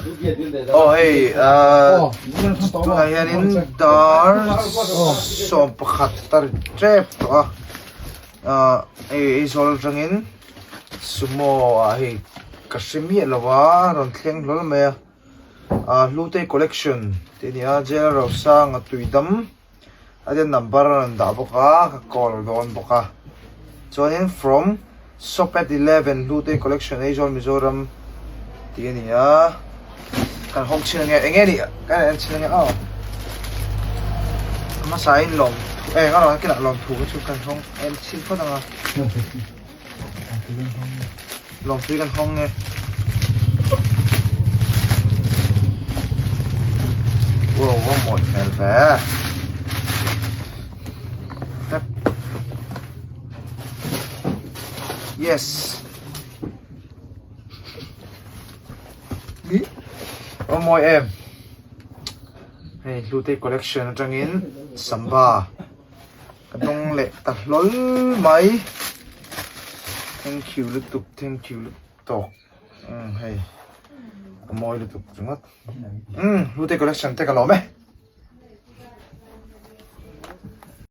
Aw hei ahh tunah hianin dar 11 a ri tep tawh a ahh hei Aizawl atangin sumo ah hei ka hre miah lo a rawn thleng hlawl mai a ahh hlute collection tih a ni a jail rosanga tuidam. A den number a rawn dah bawk a ka call dawn bawk a chuanin from shop at 11 Hlute collection Aizawl Mizoram tih a ni a kan hawng chhin ange enge nih kan en chhin ange aw a hmasa in lawm eng a rawn kinah lawm thu chu kan hawng en chhin phawt anga lawm thui kan hawng nge wow a mawi hmel ve yes a mawi em hei hlute collection atangin samba Ka dawng leh ta hlawl mai. Thank you lutuk, thank you lutuk. Umm hei a mawi lutuk ringawt. Umm hlute collection te ka lawm e.